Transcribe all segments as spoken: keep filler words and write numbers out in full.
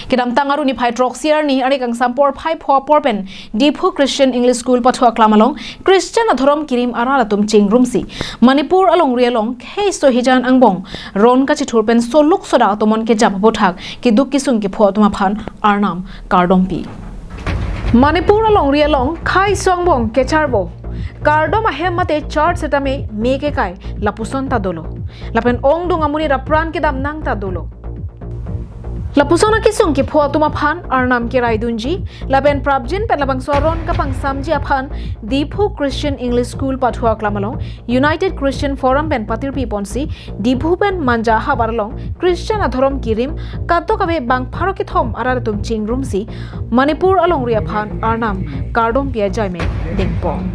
Kedamtang arni phai throksi arni, arni kangsam porphai pho apor pen Diphu Christian English School pathu aklam along Christian adhorom kirim arat atum chingrumsi Manipur alongri along kheiso hijan angbong ron kachithur pen soluk sodak atum an kejap aphuthak keduk kesung kepho atum aphan Arnam kardom pi. Manipur alongri along kheiso angbong kecharbo, kardom ahem mate church setame me kekai lapuson ta dolo. Lapen ongdung amonit apran kedam nang ta dolo. Lapuson akesung kepho atum aphan Arnam keraidunji, lapen prapjin pen labangso aron kapangsamji aphan Diphu Christian English School pathu aklam along United Christian Forum pen patirpi ponsi Diphu pen Manja havar along Christian adhorom kirim katok ave bang pharo kethom arat atum chingrumsi Manipur alongri aphan Arnam kardom pi ajai me dengpon.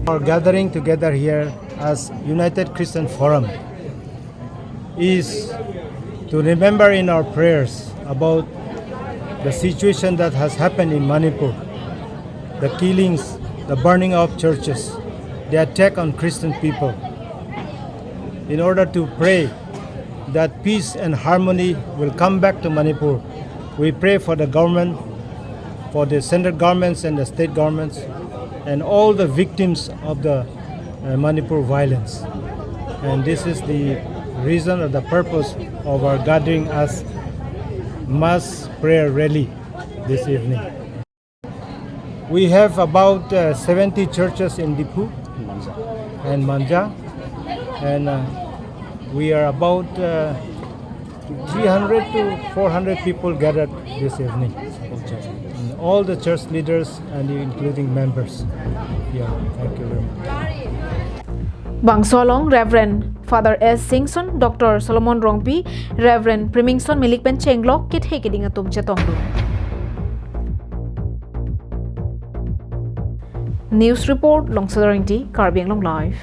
Our gathering together here as United Christian Forum is to remember in our prayers about the situation that has happened in Manipur, the killings, the burning of churches, the attack on Christian people, in order to pray that peace and harmony will come back to Manipur. We pray for the government, for the central governments and the state governments, and all the victims of the uh, Manipur violence. And this is the reason or the purpose of our gathering as mass prayer rally this evening. We have about uh, seventy churches in Diphu and Manja, and uh, we are about uh, three hundred to four hundred people gathered this evening. And all the church leaders and including members. Yeah, thank you very much. Bangso along Reverend Father S Singson, Doctor Solomon Rongpi, Reverend Primingson Milik pen chenglok kethe keding atum chetongdun. News report, Longsedar Ingti, Karbi Anglong Live.